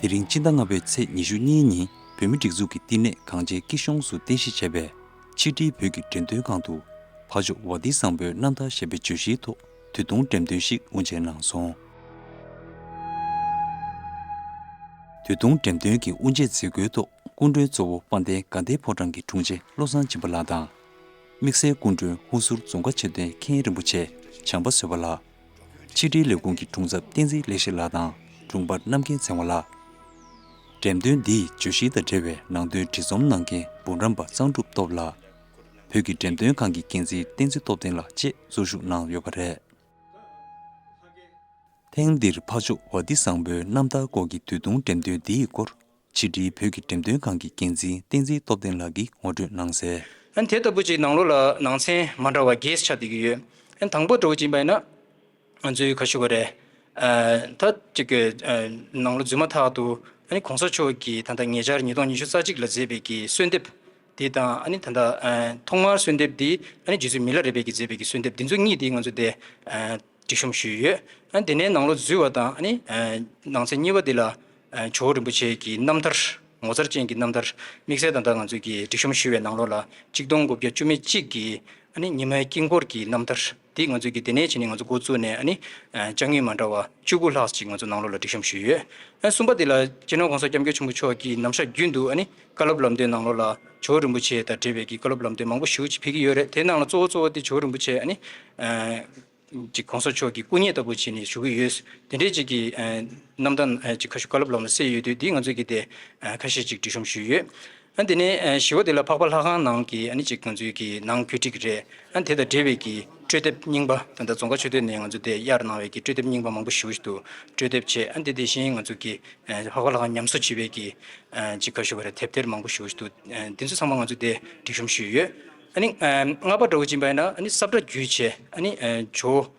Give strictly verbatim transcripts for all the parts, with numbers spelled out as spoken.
དེ་རིང་སྤྱི་ཟླ་ལྔ་པའི་ཚེས་ཉི་ཤུ་གཉིས་ཉིན་བོད་མིའི་སྒྲིག་འཛུགས་ཀྱི་བསྟི་གནས་གངས་ཅན་སྐྱིད་གཤོངས་སུ་རྟེན་གཞི་བྱས་པའི་ཕྱི་དྲིལ་བོད་ཀྱི་འགྲེམས་སྟོན་ཁང་དུ་ཕ་ཇོ་ཝ་ཏི་བཟང་པོའི་རྣམ་ཐར་ཞེས་པའི་བརྗོད་གཞིའི་ཐོག་དུས་ཐུང་འགྲེམས་སྟོན་ཞིག་དབུ་འབྱེད་གནང་སོང་། དུས་ཐུང་འགྲེམས་སྟོན་གྱི་དབུ་འབྱེད་མཛད་སྒོའི་ཐོག་སྐུ་མགྲོན་གཙོ་བོ་དཔལ་ལྡན་དགའ་ལྡན་ཕོ་བྲང་གི་དྲུང་ཆེ་བློ་བཟང་སྦྱིན་པ་ལགས་དང་། དམིགས་བསལ་སྐུ་མགྲོན་ཧུན་སུར་རྫོང་དཀར་ཆོས་སྡེའི་མཁན་རིན་པོ་ཆེ་བྱམས་པ་བཟོད་པ་ལགས། ཕྱི་དྲིལ་ལས་ཁུངས་ཀྱི་དྲུང་ཚབ་བསྟན་འཛིན་ལེགས་བཤད་ལགས་དང་དྲུང་འཕར་རྣམ་རྒྱལ་ཚེ་དབང་ལགས། འགྲེམས་སྟོན་འདིའི་བརྗོད་གཞི་དང་འབྲེལ་བའི་ནང་དོན་བྲིས་རྩོམ་གནང་མཁན་འབུམ་རམས་པ་གཙང་སྒྲུབ་སྟོབས་ལགས། བོད་ཀྱི་འགྲེམས་སྟོན་ཁང་གི་འགན་འཛིན་བསྟན་འཛིན་སྟོབས་ལྡན་ལགས་བཅས་གཙོ་བཞུགས་གནང་ཡོད་པ་རེད། ཐེངས་འདིར་ཕ་ཇོ་ཝ་ཏི་བཟང་པོའི་རྣམ་ཐར་སྐོར་གྱི་དུས་ཐུང་འགྲེམས་སྟོན་འདིའི་སྐོར་ཕྱི་དྲིལ་བོད་ཀྱི་འགྲེམས་སྟོན་ཁང་གི་འགན་འཛིན་བསྟན་འཛིན་སྟོབས་ལྡན་ལགས་ཀྱིས་ངོ་སྤྲོད་གནང་གསལ། ཨ་ནི་དེ་ལྟ་བུ་ཅིག་ནང་ལོགས་ལ་ནང་ཚན་མ་འདྲ་བ་བརྒྱད་ཆགས་བསྡད་ཀྱི་ཡོད། ཨ་ནི་དང་པོ་འདྲ་བོ་ཅིག་ཡིན་པ་ཡིན་ན། ང་ཚོའི་ག་ཞུ་བ་རེད། ཨ་ད་ཅིག་གི་ཨ་ནང་ལོགས་འཛུལ་མ་ཐག་ཏུ་ཨ་ནི་གོང་ས་མཆོག་གིས་ད་ལྟ་ཉེ་ཆར་ཉིས་སྟོང་ཉི་ཤུ་རྩ་གཅིག་ལ་མཛད་པའི་གི་གསོལ་འདེབས་འདི་དང་། ཨ་ནི་ད་ལྟ་ཨ་ཐོག་མར་གསོལ་འདེབས་འདི་ཨ་ནི་རྗེ་བཙུན་མི་ལ་རས་པས་ཀྱིས་མཛད་པའི་གི་གསོལ་འདེབས་འདི་ཚོ་གཉིས་འདི་ང་ཚོ་དེ་ཨ་སྒྲིག་གཤོམ་ཞུས་ཡོད། ཨ་དེ་ནས་ནང་ལོགས་འཛུལ་བ་དང་། ཨ་ནི་ཨ་ནང་ཚན་གཉིས་པ་འདི་ལ་ཨ་ཇོ་བོ་རིན་པོ་ཆེ་གི་རྣམ་ཐར། ངོ་མཚར་ཅན་གྱི་རྣམ་ཐར། དམིགས་བསལ་ད་ལྟ་ང་ཚོས་ཀྱི་སྒྲིག་གཤོམ་ཞུས་པའི་ནང་ལོགས་ལ་གཅིག་སྟོང་དགུ་བརྒྱ་བཅུ་མེད་གཅིག་གི་ཨ་ནི་ཉི་མའི་དཀྱིལ་འཁོར་གྱི་རྣམ་ཐར་འདི་ང་ཚོས་ཀྱི་དེ་ནས་བྱས་ནས་ང་ཚོ་འགོ་བཙུགས་ནས། ཨ་ནི་ཨ་ཅ་དངོས་མ་འདྲ་བ་བཅུ་དགུ་ལྷག་ཅིག་ང་ཚོ་ནང་ལོགས་ལ་སྒྲིག་གཤོམ་ཞུས་ཡོད། ཨ་གསུམ་པ་འདི་ལ་སྤྱི་ནོར་༸གོང་ས་༸སྐྱབས་མགོན་ཆེན་པོ་མཆོག་གིས་ནམ་ཞག་རྒྱུན་དུ་ཨ་ནི་བཀའ་སློབ་ལམ་སྟོན་ནང་ལོགས་ལ་ཇོ་བོ་རིན་པོ་ཆེ་དང་འབྲེལ་བའི་གི་བཀའ་སློབ་ལམ་སྟོན་མང་པོ་ཞེ་པོ་ཅིག་ཕེབས་ཀྱི་ཡོད་རེད། དེའི་ནང་ལ་གཙོ་བོ་གཙོ་བོ་དེ་ཇོ་བོ་རིན་པོ་ཆེ་ཨ་ནི་ཨ་ཅིག་གོང་ས་མཆོག་གི་སྐུ་བརྙན་ལྟ་བུ་བྱས་ནས་བཞུགས་ཀྱི་ཡོད། དེ་འདྲའི་ཅིག་གི་ཨ་རྣམ་ཐར་ཨ་ཅིག་ཁ་ཤས་བཀའ་སློབ་ལམ་ལ་གསལ་ཡོད་དུས། འདི་ང་ཚོས་ཀྱི་དེ་ཨ་ཁ་ཤས་ཅིག་སྒྲིག་གཤོམ་ཞུས་ཡོད། ཨ་དེ་ནས་ཨ་བཞི་པ་དེ་ལ་འཕགས་པ་ལྷ་ཁང་ནང་གི་ཨ་ནི་ཅིག་ང་ཚོའི་གི་ནང་བཀོད་སྒྲིག་རེད། ཨ་དེ་དང་འབྲེལ་བའི་གི་སྤྲོ་དེབ་རྙིང་པ། ད་ལྟ་རྫོང་དཀར་ཆོས་སྡེ་ནས་ང་ཚོ་དེ་གཡར་གནང་བའི་གི་སྤྲོ་དེབ་རྙིང་པ་མང་པོ་ཞེ་པོ་ཞིག་འདུག་སྤྲོ་དེབ་བྱས། ཨ་དེ་དེ་བཞིན་ང་ཚོ་གི་ཨ་འཕགས་པ་ལྷ་ཁང་ཉམས་གསོ་བྱེད་པའི་གི་ཨ་ཅིག་ག་ཞུ་བ་རེད། དེབ་ཐེར་མང་པོ་ཞེ་པོ་ཞིག་འདུག་ཨ་དེ་ཚོ་ཚང་མ་ང་ཚོ་དེ་སྒྲིག་གཤོམ་ཞུས་ཡོད། ཨ་ནི་ཨ་ལྔ་པ་འདྲ་བོ་ཅིག་ཡིན་པ་ཡིན་ན། ཨ་ནི་ས་བཀྲ་བརྒྱུད་བྱས། ཨ་ནི་ཨ་ཇོ་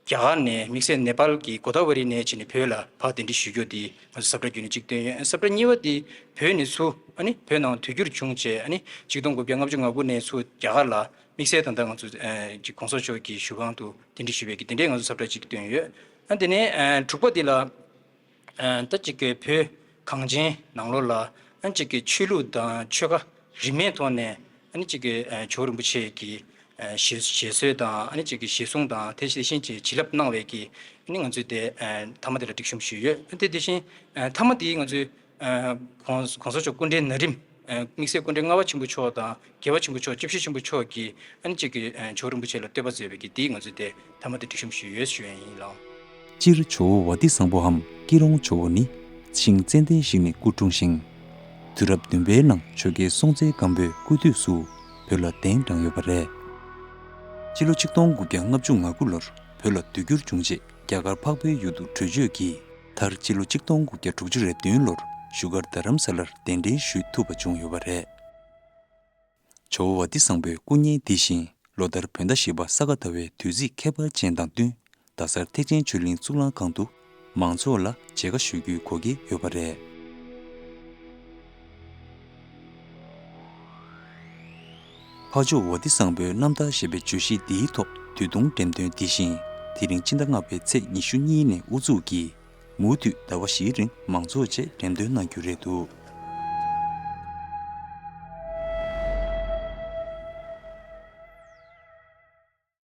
རྒྱ་གར་ནས། དམིགས་བསལ་ནེ་པཱལ་གྱི་གོ་ད་ཝ་རི་ནས་བྱས་ནས་བོད་ལ་ཕར་གདན་འདྲེན་ཞུ་རྒྱུ་དེ་ང་ཚོ་ས་བཀྲ་བརྒྱུད་ནས་གཅིག་བཏོན་ཡོད། ས་བཀྲ་གཉིས་པ་དེ་བོད་ནས་ཚུར་ཨ་ནི་བོད་ནང་དུས་འགྱུར་བྱུང་བྱས། ཨ་ནི་གཅིག་སྟོང་དགུ་བརྒྱ་ལྔ་བཅུ་ང་དགུ་ནས་ཚུར་རྒྱ་གར་ལ་དམིགས་བསལ་ད་ལྟ་ང་ཚོ་ཨ་ཅིག་གོང་ས་མཆོག་གི་བཞུགས་ཁང་དུ་གདན་འདྲེན་ཞུས་པའི་གི་དེ་འདྲའི་ང་ཚོ་ས་བཀྲ་གཅིག་བཏོན་ཡོད། ཨ་དེ་ནས་ཨ་དྲུག་པ་དེ་ལ། ཨ་ད་ཅིག་གི་བོད་གངས་ཅན་ནང་ལོགས་ལ་ཨ་ཅིག་གི་ཆོས་ལུགས་དང་ཆོལ་ཁ་རིས་མེད་ཐོག་ནས་ཨ་ནི་ཅིག་གི་ཨ་ཇོ་བོ་རིན་པོ་ཆེ་གི་ཨ་བཞེད་བཞེད་སྲོལ་དང་། ཨ་ནི་ཅིག་གི་བཞེད་སྲུང་དང་། དེ་བཞིན་བྱིན་རླབས་གནང་བའི་གི་ཨ་ནི་ང་ཚོས་དེ་ཨ་མཐའ་མ་དེ་ལ་སྒྲིག་གཤོམ་ཞུས་ཡོད། དེ་དེ་བཞིན་ཨ་མཐའ་མ་དེ་ང་ཚོས་ཨ་གོང་གོང་ས་མཆོག་སྐུ་ཕྲེང་ན་རིམ། ཨ་དམིགས་བསལ་སྐུ་ཕྲེང་ལྔ་པ་ཆེན་པོ་མཆོག་དང་། རྒྱལ་བ་ཆེན་པོ་མཆོག་སྐྱབས་མགོན་ཆེན་པོ་མཆོག་གིས་ཨ་ནི་ཅིག་གི་ཨ་ཇོ་བོ་རིན་པོ་ཆེ་ལ་བསྟོད་པ་མཛད་པའི་གི་དེ་ང་ཚོས་དེ་མཐའ་མ་དེ་སྒྲིག་གཤོམ་ཞུས་ཡོད་ཞུ་ཡ་ཡིན་ལགས། སྤྱིར་ཇོ་བོ་ཝ་ཏི་བཟང་པོའམ་ཀི་རོང་ཇོ་བོ་ནི་ཆིང་ཙན་དན་ཞིག་ནས་སྐུ་འཁྲུངས་ཤིང་། དུས་རབས་བདུན་པའི་ནང་ཆོས་རྒྱལ་སྲོང་བཙན་སྒམ་པོའི་སྐུ་དུས་སུ་བོད་ལ་གདན་དྲངས་ཡོད་པ་རེད། སྤྱི་ལོ་ཆིག་སྟོང་དགུ་བརྒྱ་ལྔ་བཅུ་ང་དགུ་ལོར་བོད་ལ་དུས་འགྱུར་བྱུང་རྗེས་རྒྱ་གར་འཕགས་པའི་ཡུལ་དུ་བྲོས་བྱོལ་གྱིས། མཐར་སྤྱི་ལོ་ཆིག་སྟོང་དགུ་བརྒྱ་དྲུག་ཅུ་རེ་བདུན་ལོར་བཞུགས་སྒར་རྡ་རམ་ས་ལར་གདན་འདྲེན་ཞུ་ཐུབ་པ་བྱུང་ཡོད་པ་རེད། ཇོ་བོ་ཝ་ཏི་བཟང་པོའི་སྐུ་བརྙན་འདི་བཞིན་ལོ་ལྟར་བོད་ཟླ་བཞི་པ་ས་ག་ཟླ་བའི་དུས་ཚིགས་ཁྱད་པར་ཅན་དང་བསྟུན། རྡ་སར་ཐེག་ཆེན་ཆོས་གླིང་གཙུག་ལག་ཁང་དུ་མང་ཚོགས་ལ་མཇལ་ཁ་ཞུ་རྒྱུའི་གོ་སྐལ་ཡོད་པ་རེད། ཕ་ཇོ་ཝ་ཏི་བཟང་པོའི་རྣམ་ཐར་ཞེས་པའི་བརྗོད་གཞི་འདིའི་ཐོག་དུས་ཐུང་འགྲེམས་སྟོན་འདི་བཞིན་དེ་རིང་སྤྱི་ཟླ་ལྔ་པའི་ཚེས་ཉི་ཤུ་གཉིས་ནས་དབུ་འཛུགས་ཀྱིས། མུ་མཐུད་ཟླ་བ་བཞིའི་རིང་མང་ཚོགས་བཅས་འགྲེམས་སྟོན་གནང་རྒྱུ་རེད་འདུག